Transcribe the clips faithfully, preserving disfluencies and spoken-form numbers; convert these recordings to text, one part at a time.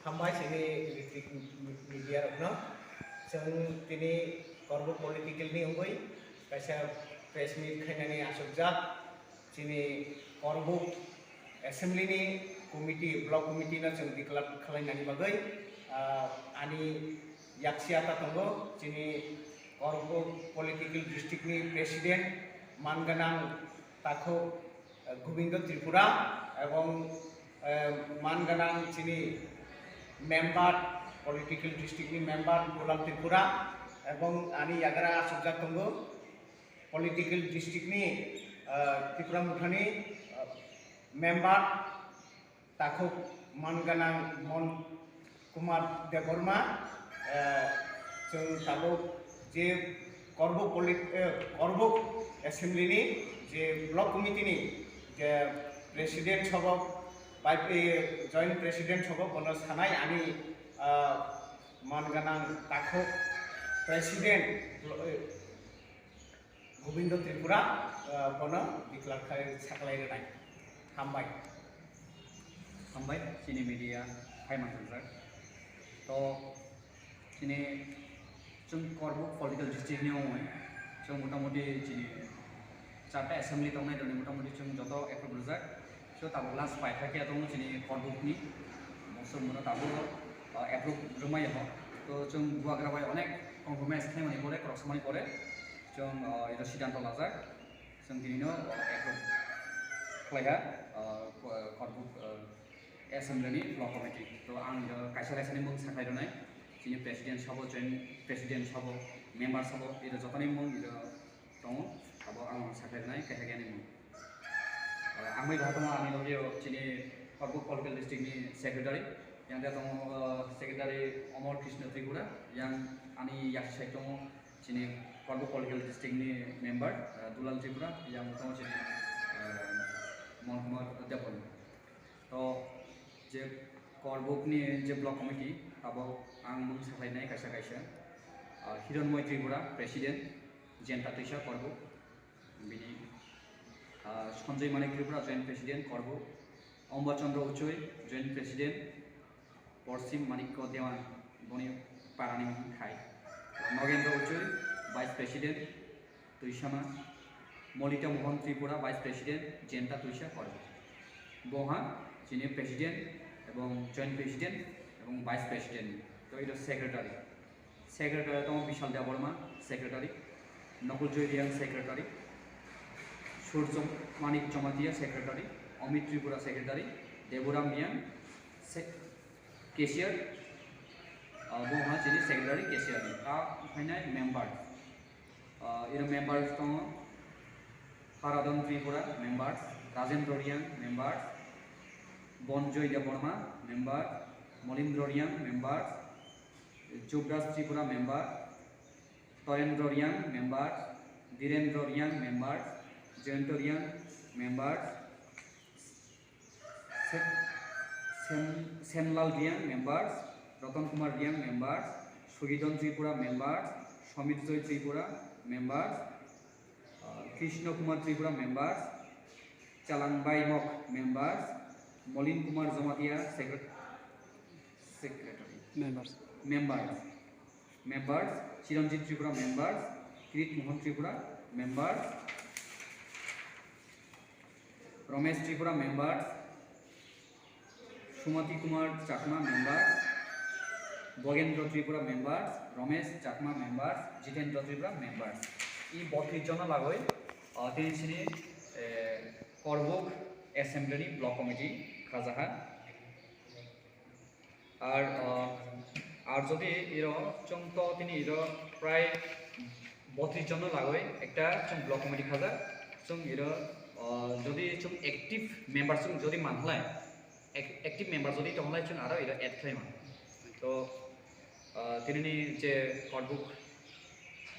Hambai chini electric media rokno. Chwng tini Korbuk political ni wngwi kaisa press meet khainani achukjak. Chini Korbuk assembly ni committee, block committee no chwng declare khlainani bagwi, ah, ani yaksia ta tongo. Chini Korbuk political district ni president man gwnang takhuk, eh, Gobindo Tripura, ebong, eh, man gwnang chini member, political district ni member Dulal Tripura, ebong ani yagra achukjak tongo political district ni, eh, Tripura Motha ni, eh, member takhuk man gwnang Mon Kumar Debbarma, eh, chwng tabuk je Korbuk polit-, eh, Korbuk assembly ni je block committee ni je president sobo, vice, eh, joint president sobo, bono sanai ani, ah, man gwnang takhuk president, eh, Gobindo Tripura, ah, bono declare khai saklai rwnai. Hambai. Hambai, chini media hai manthajak. To, chini chwng Korbuk political district ni wngwi, chwng motamoti chini charta assembly tongnai, doni motamoti chwng joto approve rwjak. So, tabuk last paithakya tongo chini Korbuk ni, mosok mono tabuk, ah, approve rwmai ho. To, chwng bubagra bai onek compromise khlaimani pore, koroksa mani pore, chwng, ah, iro siddhanto lajak. Chwng tini no, o, approve khlaiha, o, ko-, Korbuk, o, assembly ni block committee. To ang do kaisa kaisa ni mung sakhai rwnai. Chini president sabo, joint president sabo, member sabo, iro jotoni mung iro tongo. Abo ang sakhai rwnai, kaisa kaisa ni mung. O, ang bai bahai tongo ani logi o chini Korbuk political district ni secretary. Yang dia tongo, o, secretary Omor Krishna Tripura. Yang ani yak side tongo. Chini Korbuk political district ni member, eh, Dulal Tripura, yang tongo chini, eh, Mon Kumar Debbarma. To je Korbuk ni je block committee, abo ang mung saklainai kaisa kaisa. Ah, Hironmoy Tripura, president, Jenta Twisa Korbuk. Bini, ah, Sanjoy Manik Tripura, joint president, Korbuk. Omba Chandra Uchoi, joint president. Porsim Manikko Dewan, boni parani khai. Nogendra Uchoi, Vice President, Tuisama. Molita Mohan Tripura, Vice President, Jenta Tuisa Korbuk. Boha chini President ebong Joint President ebong Vice President, to ito Secretary. Secretary tongo Bishal Debbarma, Secretary. Nokul Joy Reang, Secretary. Surjo Manik Jamatia, Secretary. Amit Tripura, Secretary. Deburam Reang, Sec-, Cashier, ah, bo wngkha chini secretary cashier ni. Ta phainai member. Ah, iro members tongo Haradon Tripura, members, Rajendra Reang, members, Bonjoy Debbarma, member, Molindra Reang, members, Jubraj Tripura, member, Torendra Reang, members, Direndra Reang, members, Jayanta Reang, members, Sen-, Sen-, Senlal Reang, members, Ratan Kumar Reang, members, Sugidon Tripura, members, Somit Joy Tripura, members, uh, Krishna Kumar Tripura, members, Chalangbai Mok, members, Molin Kumar Jamatia, secret-, secretary. Members. Members. Members, Chiranjit Tripura, members, Kirit Mohan Tripura, members, Ramesh Tripura, members, Sumati Kumar Chakma, members, Bogendra Tripura, members, Ramesh Chakma, members, Jitendra Tripura, members. I botris jona lagoi, ah, tini sini, eh, Korbuk Assembly ni Block Committee khajaha. Ar, ah, ar jodi iro chwng to tini iro prai botris jon no lagoi ekta chwng block committee khajak. Chwng iro, ah, jodi chwng active member chwng jodi manlai, ac-, active member jodi tonglai chwng aro iro add khlai man. To, ah, tini ni je Korbuk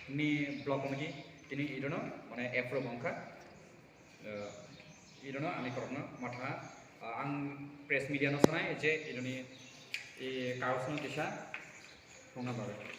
ni block committee tini iro no mane approve wngkha. Eh, irono ani korokno matha, ah, ang press media no sanai je ironi, eh, kagos no kisa thungna bagwi.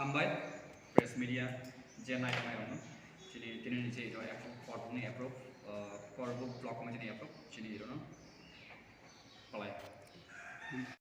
Hambai press media je nai nai rokno chini tini ni je iro approve, Korbuk ni approve, uh, Korbuk block committee ni approve chini iro no palai.